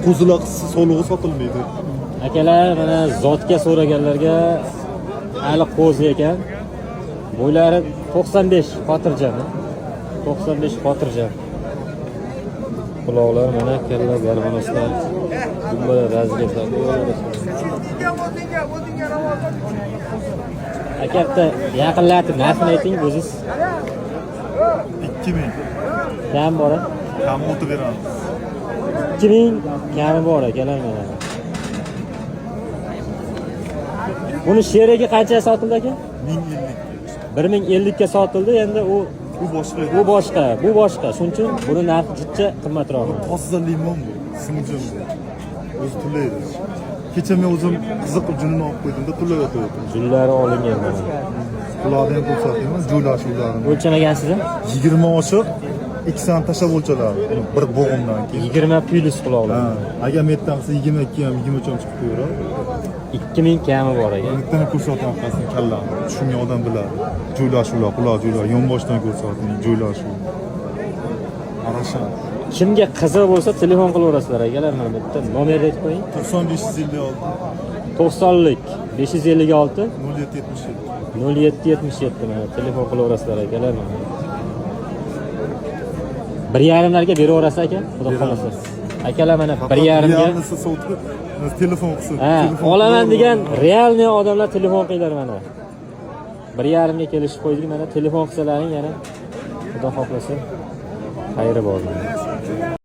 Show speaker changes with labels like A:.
A: Qo'ziloq so'lig'i sotilmaydi.
B: Akalar, mana zotga so'raganlarga hali qo'zi ekan. Bo'ylari 95 xotirjam. 95 xotirjam. Quloqlar mana, kalla garmonoslar. Dumbalar razrezlar. Aka, bitta yaqinlatib narxini ayting o'zingiz.
A: 2000.
B: Kam bor a?
A: Kam o'tib beramiz.
B: 2000 kami bor akalar mana. Buni sherigi qancha sotildi aka?
A: 1050.
B: 1050 ga sotildi. Endi u
A: Bu boshqa.
B: Bu boshqa, bu boshqa. Shuning uchun buni narxi jicha qimmatroq.
A: Toza limon bu. Simjim bu. O'zi tulaydi. Kecha men o'zim qiziqib junini olib qo'ydimda, tulayotgandim.
B: Jullari olingan mana.
A: Quloqni ham ko'rsatayman, joylashuvlarini.
B: O'lchamagansiz a?
A: 20 oshiq, 2 sant tashlab o'lchaladi. Uni bir bo'g'imdan keyin.
B: 20 plyus quloqlar.
A: Ha, agar metdan qilsa 22 ham, 23 ham chiqib qo'yaveradi.
B: 2000 kami bor ekan.
A: Bittani ko'rsating orqasini, kallani. Tushungan odam biladi. Joylashuvlar, quloq joylar, yonboshdan ko'rsating, joylashuv. Arasha.
B: Kimga qiziq bo'lsa telefon qilaverasizlar akalar, mana bu yerda nomerni aytib qo'ying.
A: 95 56
B: 90lik 556
A: 07 77.
B: 07 77, mana telefon qilaverasizlar akalar mana. Bir yarimlarga beraverasiz aka, xudo xohlasa. Akalar, mana bir yarimga
A: Realnisi sotib, telefon qilsin.
B: Ha,
A: Telefon
B: olaman
A: qilaveradi.
B: Degan реальный odamlar telefon qilinglar mana. Bir yarimga kelishib qo'ydik, mana telefon qilsalaring yana xudo xohlasa xayri bor. Mana.